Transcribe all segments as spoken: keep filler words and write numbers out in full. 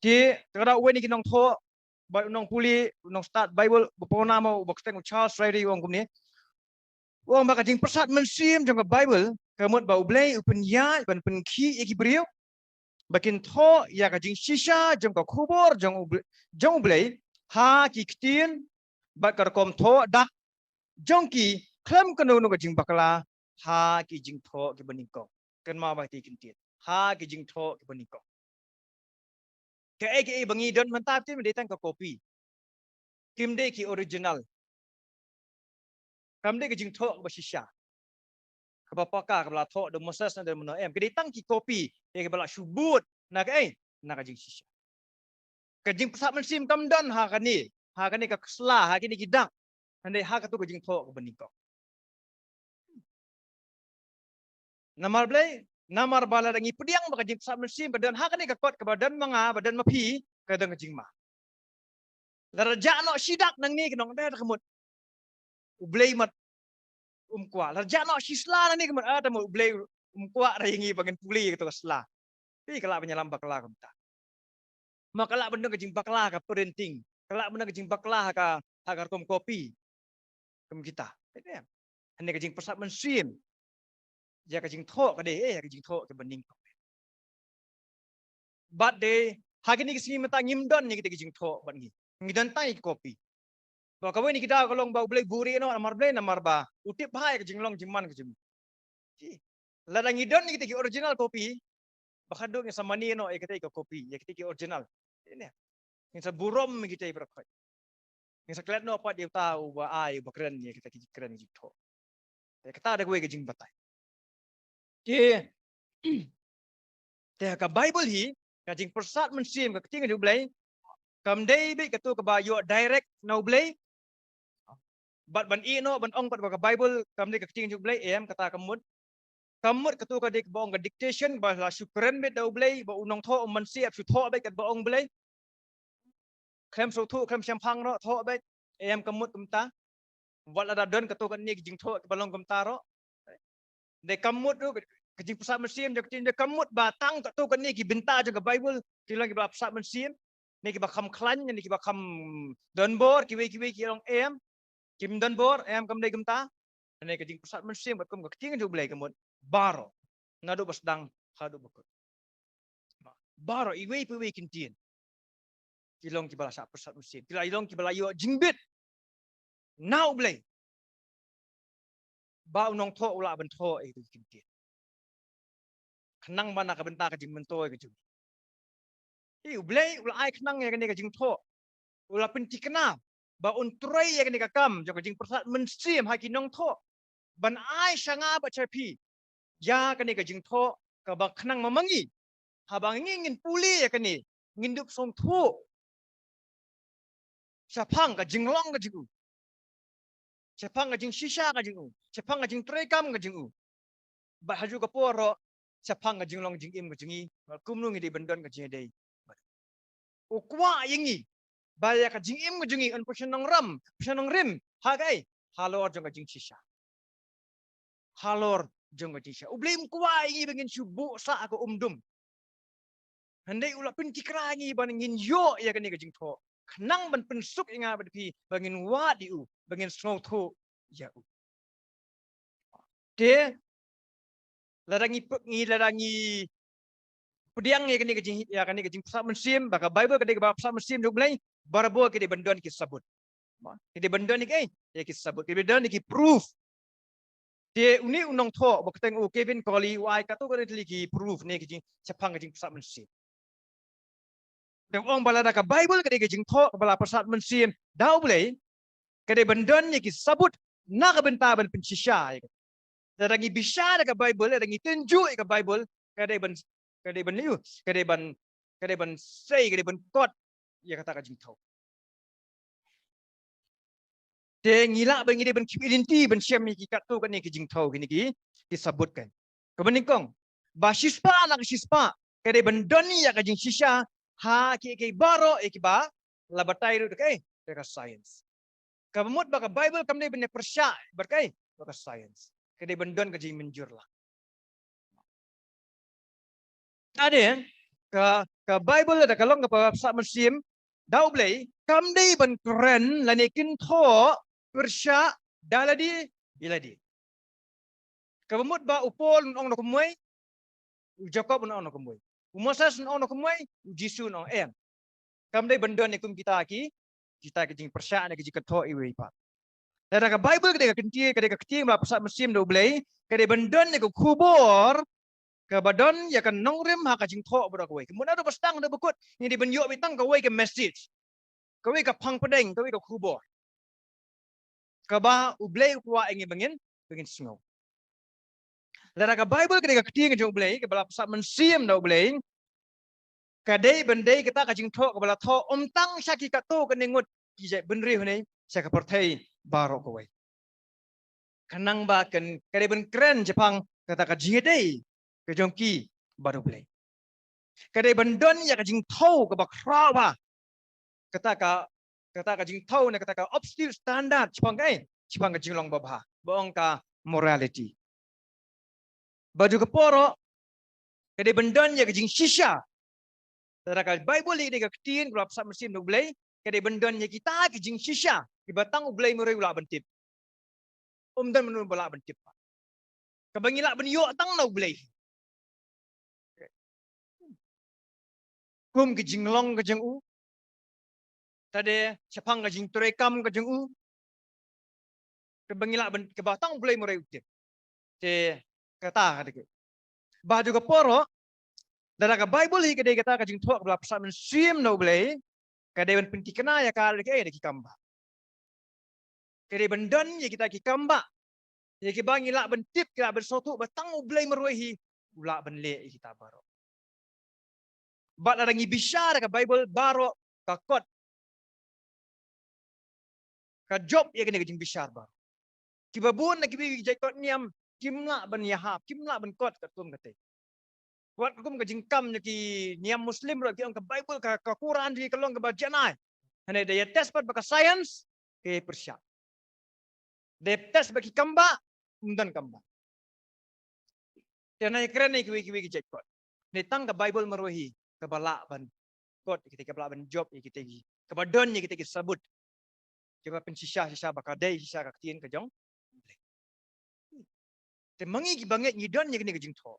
Te, te ka dei uwei na ki nongthoh, bad u nongpule, u nongstad Bible, ba pona mo, ba kyrteng u Charles Ryrie u ong kumne. U ong ba ka jingpyrsad mynsiem jong ka Bible, ka mut ba U Blei u pynïaid, ban pynkhih ïa ki briew, ba kin thoh ïa ka jingshisha jong ka khubor jong U Blei, jong U Blei, ha ki ktien, bad ka rukom thoh dak jong ki khlem kano kano ka jingbakla, ha ki jingthoh kiba nyngkong. Kynmaw ba ki ktien. Ha ki jingthoh kiba nyngkong. Kaei kaei ba ngi don mynta te, dei tang ka copy. Kim dei ki original. Kam dei ka jingthoh kaba shisha. Kaba paka, kaba la thoh da u Moses ne da u Noah, em. Ka dei tang ki copy, eh, kaba la shu bud na kaei, na ka jingshisha. Ka jingpyrsad mynsiem kam don ha kane, ha kane ka sla, ha kine ki dak. Hynrei ha katu ka jingthoh kaba nyngkong. Namar balei, namar ba lada ngi pdiang ba ka jingpyrsad mynsiem ka don ha kane ka kot kaba don ma nga, ba don ma phi, ka don ka jingma. Lada jah noh shi dak nangne, ki nongdie, te ka mut U Blei mat um kwah. Lada jah noh shi sla nangne, ka mut, ah, te mut U Blei um kwah ïa ngi ba ngin pule ïa kato ka sla. Te ka lah ban ïalam bakla kumta. Ma ka lah ban don ka jingbakla ha ka printing. Ka lah ban don ka jingbakla ha ka, ha ka rukom copy. Kum kita. Te, te. Hynrei ka jingpyrsad mynsiem. Ïa ka jingthoh ka dei, eh, ïa ka jingthoh kaba nyngkong. Bad dei, ha kine ki sngi mynta ngim don ïa kita ki jingthoh bad ngi. Ngi don tang ïa ki copy. Ba kawei na ki daw ka long ba U Blei u buhrieh noh, namar balei, namar ba u tip bha ïa ka jinglong jingman ka jong ngi. Ji. Lada ngi don ïa kita ki original copy, ba haduh ngin sa mane noh ïa kita ki copy, ïa kita ki original. Ine. Ngin sa burom ïa kita baroh khoit. Ngin sa klet noh pat ïa uta uba ai, uba kren ïa kita ki jingkren jingthoh. Te kata dei kawei ka jingbatai. Te, te ka Bible hi, ka jingpyrsad mynsiem, ka ktien jong U Blei, kam dei beit kato kaba ïoh direct na U Blei. Bad ban ïeh noh, ban ong pat ba ka Bible kam dei ka ktien jong U Blei, em, kata kam mut. Kam mut kato ka dei kaba ong ka dictation, ba la shu kren beit da U Blei, ba u nongthoh um mynsiem, shu thoh beit katba ong U Blei. Khlem sngewthuh, khlem shemphang noh, thoh beit. Em, kam mut kumta. Wat lada don kato kane ki jingthoh kiba long kumta ruh. Dei kam mut ruh, ka jingpyrsad mynsiem jong ka ktien, dei kam mut ba tang kato kane ki bynta jong ka Bible ki long kiba la pyrsad mynsiem. Ne kiba kham khlaiñ, ne kiba kham donbor, kiwei kiwei ki long, em. Kim donbor, em, kam dei kumta. Hynrei ka jingpyrsad mynsiem katkum ka ktien jong U Blei ka mut baroh. Naduh ba sdang haduh ba kut. Baroh iwei pa iwei ki ktien. Ki long kiba la shah pyrsad mynsiem. Ki la, ki long kiba la ïoh jingbit na U Blei. Ba u nongthoh u lah ban thoh ïa kito ki ktien. Khnang ba na ka bynta ka jingmyntoi ka jong ngi. Ïa U Blei u la ai khnang ïa kane ka jingthoh. U la pynthikna ba un trei ïa kane ka kam jong ka jingpyrsad mynsiem ha ki nongthoh. Ban ai sha nga bad sha phi ïa kane ka jingthoh kaba khnang ma ma ngi. Haba ngi ngin pule ïa kane, ngin dup sngewthuh shaphang ka jinglong ka jong u. Shaphang ka jingshisha ka jong u. Shaphang ka jingtreikam ka jong u. Bad ha kajuh ka por ruh, shaphang ka jinglong jingim ka jong ngi. Bad kumno ngi dei ban don ka jingïadei. U kwah ïa ngi ba ïa ka jingim ka jong ngi yn pynshong nongrim, pynshong nongrim. Ha kaei? Halor jong ka jingshisha. Halor jong ka jingshisha. U Blei um kwah ïa ngi ba ngin shu buh sah ha ka umdum. Hynrei u la pynthikna ïa ngi ba ngin ïoh ïa kane ka jingthoh. Khnang ban pynsuk ïa nga bad phi ba ngin wad ïa u, ba ngin sngewthuh ïa u. Te, lada ngi pe-, ngi, lada ngi pdiang ïa kane ka jing, ïa kane ka jingpyrsad mynsiem, ba ka Bible ka dei kaba pyrsad mynsiem jong U Blei, barabor ki dei ban don ki sabut. Ki dei ban don ïa ki, ïa ki sabut, ki dei ban don ïa ki proof. Te une u nongthoh ba kyrteng u Kevin Cawley u ai katto katne tylli ki proof ne ki jing, shaphang ka jingpyrsad mynsiem. Te u ong ba lada ka Bible ka dei ka jingthoh kaba la pyrsad mynsiem da U Blei, ka dei ban don ïa ki sabut na ka bynta ban pynshisha ïa ka. Lada ngi bishar ïa ka Bible, lada ngi tynjuh ïa ka Bible, ka dei ban, ka dei ban leh, ka dei ban, ka dei ban sei, ka dei ban kot ïa kata ka jingthoh. Te ngi lah ba ngi dei ban khmih lynti ban shem ïa ki katto katne ki jingthoh kine ki, ki sabut kan. Kaba nyngkong, ba shispah na ka shispah ka dei ban don ïa ka jingshisha ha kiei kiei baroh ïa kiba la batai ruh da kaei, da ka science. Kaba mut ba ka Bible kam dei ban ïa pyrshah bad kaei, bad ka science. Ka dei ban don ka jingmynjur lang. Ade, ka, ka Bible lada ka long kaba sah mynsiem da U Blei, kam dei ban kren lane kynthoh pyrshah da lade ïa lade. Kaba mut ba u Paul un ong na kumwei, u Jakob un ong na kumwei, u Moses un ong na kumwei, u Jisu un ong, em. Kam dei ban don ïa kum kita ki, kita ki jingpyrshah ne ki jingkynthoh iwei i pa. Lada ka Bible ka dei ka ktien, ka dei ka ktien ba la pynsah mynsiem da U Blei, ka dei ban don ïa ka khubor kaba don ïa ka nongrim ha ka jingthoh baroh kawei. Ka mut naduh ba sdang haduh ba kut, ngi dei ban ïoh beit tang kawei ka message, kawei ka phang pdeng, kawei ka khubor kaba U Blei u kwah ïa ngi ba ngin, ba ngin sngew. Lada ka Bible ka dei ka ktien ka jong U Blei, kaba la pynsah mynsiem da U Blei, ka dei ban dei kata ka jingthoh kaba la thoh ym tang sha ki katto katne ngut ki jaitbynriew ne sha ka pyrthei baroh kawei. Khnang ba kan, ka dei ban kren shaphang kata ka jingïadei ka jong ki bad U Blei. Ka dei ban don ïa ka jingthew kaba khraw bha. Kata ka, kata ka jingthew ne kata ka absolute standard shaphang kaei, shaphang ka jinglong babha, ba ong ka morality. Bad ha ka por ruh ka dei ban don ïa ka jingshisha. Lada ka Bible ka dei ka ktien kaba la pynsah mynsiem da U Blei, ka dei ban don ïa kita ki jingshisha kiba tang U Blei marwei u lah ban tip. Ym don mano ba lah ban tip pat. Kaba ngi lah ban ïoh tang na U Blei. Kum ka jinglong ka jong u, lane shaphang ka jingtrei kam ka jong u, kaba ngi lah ban, kaba tang U Blei marwei u tip. Te kata ka dei. Bad ha ka por ruh, lada ka Bible hi ka dei kata ka jingthoh kaba la pynsah mynsiem na U Blei, ka dei ban pynthikna ïa ka da kiei, da ki kam ba, ka dei ban don ïa kita ki kam ba, ïa kiba ngi lah ban tip, ki lah ban sngewthuh ba tang U Blei marwei hi u lah ban leh ïa kita baroh. Bad lada ngi bishar ïa ka Bible baroh, ka kot ka jop ïa kane ka jingbishar baroh. Kiba bun na kiwei ki jait kot niam kim lah ban ïahap, kim lah ban kot katkum kata. Wat kum ka jingkam jong ki niam Muslim ruh ki ong ka Bible, ka, ka Quran jong ki ka long kaba janai. Hynrei da ïa test pat bad ka science, ka pyrshah. Da ïa test bad ki kam ba, ym don kam ba. Te ngi kren ïa kiwei kiwei ki jait kot. Hynrei tang ka Bible marwei hi kaba lah ban kot ïa kita, kaba lah ban jop ïa kita ki, kaba don ïa kita ki sabut, kiba pynshisha shisha ba ka dei shisha ka ktien ka jong U Blei. Te ma ngi kiba ngeit ngi don ïa kane ka jingthoh.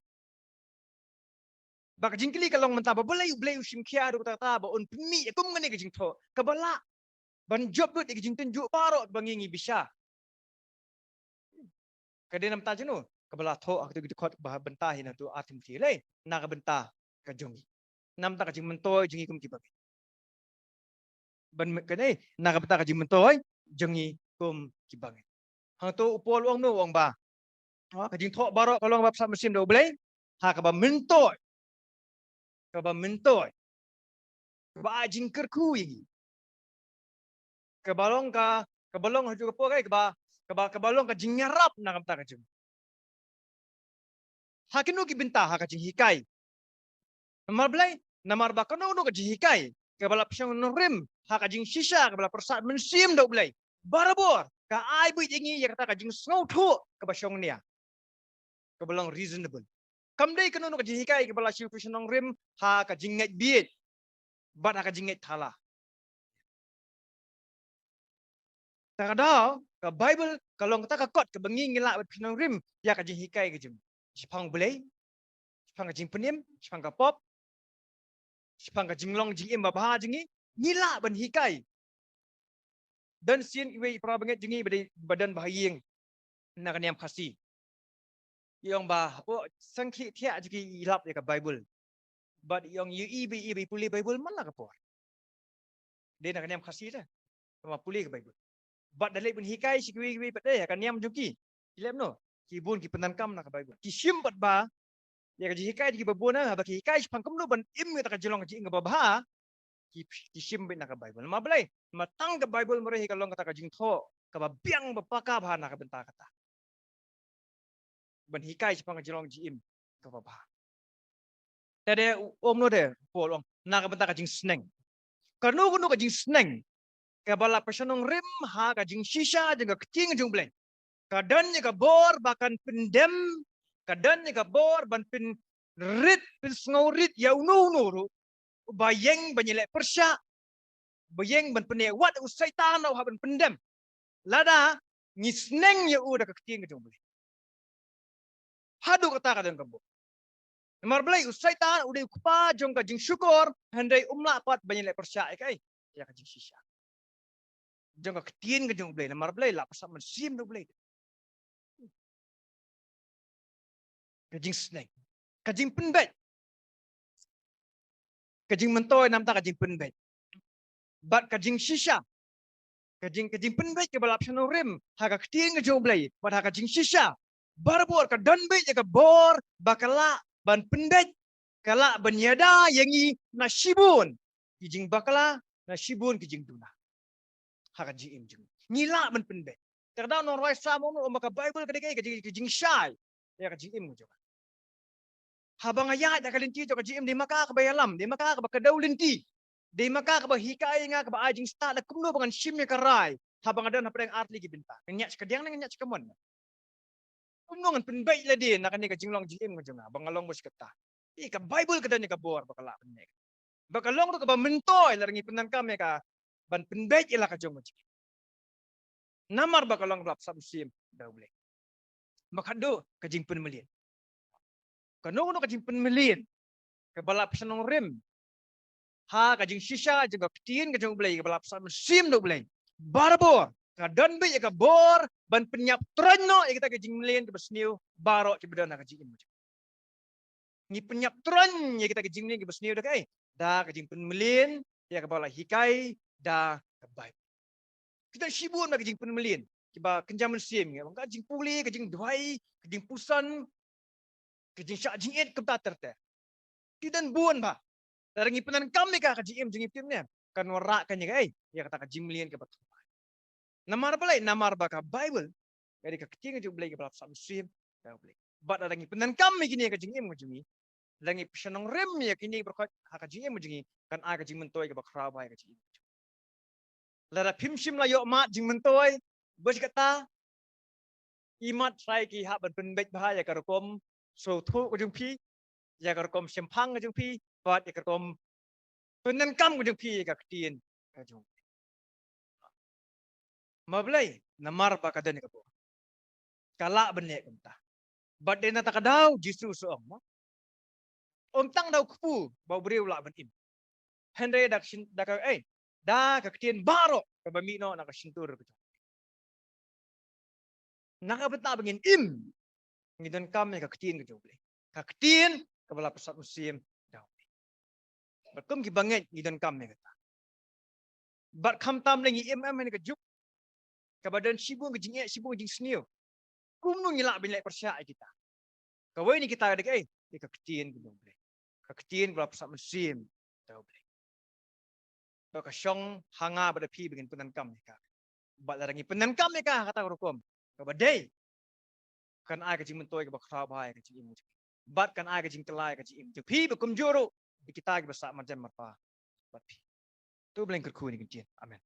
Ba ka jingkylli ka long mynta ba balei U Blei u shim khia ruh kata kata ba un pynmih ïa kum kane ka jingthoh kaba lah ban jop lut ïa ka jingtynjuh baroh kaba ngi ngi bishar. Ka dei na bynta jong no? Kaba la thoh ha kato ka dkhot ba bynta hi na kato ar Timothi, lei, na ka bynta ka jong ngi. Na bynta ka jingmyntoi jong ngi kum kiba ngeit. Ban me-, kane, na ka bynta ka jingmyntoi jong ngi kum kiba ngeit. Hangto u Paul u ong no, u ong ba, ha, ka jingthoh baroh ka long ba pynsah mynsiem da U Blei, ha kaba myntoi, kaba myntoi, kaba ai jingkyrkhu ïa ngi, kaba long ka, kaba long ha kajuh ka por, kaba, kaba, kaba long ka jingïarap na ka bynta ka jong ngi. Ha kino ki bynta? Ha ka jinghikai. Namar balei? Namar ba kano kano ka jinghikai kaba la pynshong nongrim ha ka jingshisha, kaba la pyrsad mynsiem da U Blei, barabor ka ai buit ïa ngi ïa kata ka jingsngewthuh kaba shongnia, kaba long reasonable. Kam dei kano kano ka jinghikai kaba la shu pynshong nongrim ha ka jingngeit bieit bad ha ka jingngeit thala. Te ka daw, ka Bible ka long kata ka kot kaba ngi ngi lah ban pynshong nongrim ïa ka jinghikai ka jong ngi shaphang U Blei, shaphang ka jingpynim, shaphang ka pop, shaphang ka jinglong jingim babha jong ngi, ngi lah ban hikai. Don sien iwei i para bangeit jong ngi ba dei, ba don ba ha ïing na ka niam Khasi. I ong ba hapoh seng khlieh thiah jong ki i lap ïa ka Bible. Bad i ong ïohi ba i, ba i pule Bible man la ka por. Dei na ka niam Khasi te. Kaba pule ka Bible. Bad da leit ban hikai sha kiwei kiwei pat de ha ka niam jong ki, ki leh kumno? Ki bun ki pyndonkam na ka Bible. Ki shim pat ba ïa ka jinghikai jong ki ba bun, haba ki hikai shaphang kumno ban im ïa kata ka jinglong jingim kaba bha, ki, ki shim beit na ka Bible. Namar balei? Namar tang ka Bible marwei hi ka long kata ka jingthoh kaba biang, ba paka bha na ka bynta kata, ban hikai shaphang ka jinglong jingim kaba bha. Te de u ong no de, u Paul u ong na ka bynta ka jingsneng. Kano kano ka jingsneng kaba la pynshong nongrim ha ka jingshisha jong ka ktien jong U Blei, ka don ïa ka bor ba kan pyndem, ka don ïa ka bor ban pyn, rit, pynsngewrit ïa uno uno ruh uba ïeng ban ïaleh pyrshah, ba ïeng ban pyneh, wat u Soitan u hap ban pyndem. Lada ngi sneng ïa u da ka ktien ka jong U Blei. Haduh kata ka don ka bor. Namar balei? U Soitan u dei u kpa jong ka jingshukor, hynrei um lah pat ban ïaleh pyrshah ïa kaei? Ïa ka jingshisha jong ka ktien ka jong U Blei. Namar balei? La pyrsad mynsiem da U Blei. Ka jingsneng, ka jingpynbeit, ka jingmyntoi namar ka jingpynbeit, bad ka jingshisha, ka jing, ka jingpynbeit kaba la pynshong rim ha ka ktien ka jong U Blei, bad ha ka jingshisha barabor ka don beit ïa ka bor ba ka lah ban pynbeit, ka lah ban ïada ïa ngi na shibun ki jingbakla, na shibun ki jingduna ha ka jingim jong ngi. Ngi lah ban pynbeit. Te ka daw nongrwai Salm u ong ba ka Baibl ka dei ka jing, ka jingshai ïa ka jingim jong ngi. Haba nga ïaid ha ka lynti jong ka jingim, dei ma ka kaba ïalam, dei ma ka kaba kdew lynti, dei ma ka kaba hikai ïa nga, kaba ai jingstad da kumno ba ngan shim ïa ka rai haba nga don hapdeng artylli ki bynta. Ngan ïaid sha kadiang ne ngan ïaid sha kamon? Kumno ngan pynbeit lade na kane ka jinglong jingim ka jong nga ba nga long beit kata? Ïa ka Baibl ka don ïa ka bor ba ka lah ban pynbeit, ba ka long ruh kaba myntoi lada ngi pyndonkam ïa ka ban pynbeit ïa la ka jong ka jingim. Namar ba ka long kaba la pyrsad mynsiem da U Blei. Ba ka dei ka jingpynmlien. Kano kano ka jingpynmlien kaba la pynshong rim ha ka jingshisha jong ka ktien ka jong U Blei, kaba la pyrsad mynsiem da U Blei, barabor ka don beit ïa ka bor ban pynïap troiñ noh ïa kita ki jingmlien kiba sniew baroh kiba don ha ka jingim. Ngi pynïap troiñ ïa kita ki jingmlien kiba sniew da kaei? Da ka jingpynmlien ïa kaba la hikai da ka Baibl. Kita shibun ba ki jingpynmlien kiba kynja mynsiem ngi, ka jingpule, ka jingduwai, ka jingpuson, ka jingshah jingit, kumta ter ter. Ki don bun bha. Lada ngi pyndonkam ïa ka ha ka jingim jong ngi, phi ne, kan wanrah kane ïa kaei? Ïa kata ka jingmlien kaba thymmai. Namar balei? Namar ba ka Baibl ka dei ka ktien ka jong U Blei kaba la pyrsad mynsiem da U Blei. Bad lada ngi pyndonkam ïa kine ha ka jingim ka jong ngi, lada ngi pynshong rim ïa kine baroh ha ka jingim ka jong ngi, kan ai ka jingmyntoi kaba khraw bha ïa ka jingim ka jong ngi. Lada phim shym la ïoh mad jingmyntoi, bad kata, imat trai ki hap ban pynbeit bha ïa ka rukom sngewthuh ka jong phi, ïa ka rukom shemphang ka jong phi, bad ïa ka rukom pyndonkam ka jong phi ïa ka ktien ka jong U Blei. Ma balei? Namar ba ka don ïa ka bor. Ka lah ban leh kumta. Bad dei na kata ka daw Jisu u ong, mo, ym tang da u kpu ba u briew u lah ban im, hynrei da ka shin, da ka, eh, da ka ktien baroh kaba mih noh na ka shyntur ka jong. Na ka bynta ba ngin im, ngi donkam ïa ka ktien ka jong U Blei, ka ktien kaba la pyrsad mynsiem da U Blei. Bad kum kiba ngeit ngi donkam ïa kata. Bad khamtam lei ngi im em ha kane ka juk kaba don shibun ka jingeh, shibun ka jingsniew, kumno ngi lah ban leh pyrshah ïa kita? Kawei na kita ka dei kaei? Dei ka ktien ka jong U Blei, ka ktien kaba la pyrsad mynsiem da U Blei. Ba ka shong ha nga bad ha phi ba ngin pyndonkam ïa ka. Bad lada ngi pyndonkam ïa ka ha kata ka rukom kaba dei, kan ai ka jingmyntoi kaba khraw bha ïa ka jingim. Bad kan ai ka jingkylla ïa ka jingim jong phi bad kumjuh ruh ïa kita kiba sah marjan marpa bad phi. To U Blei un kyrkhu ïa kane ka ktien. Amen.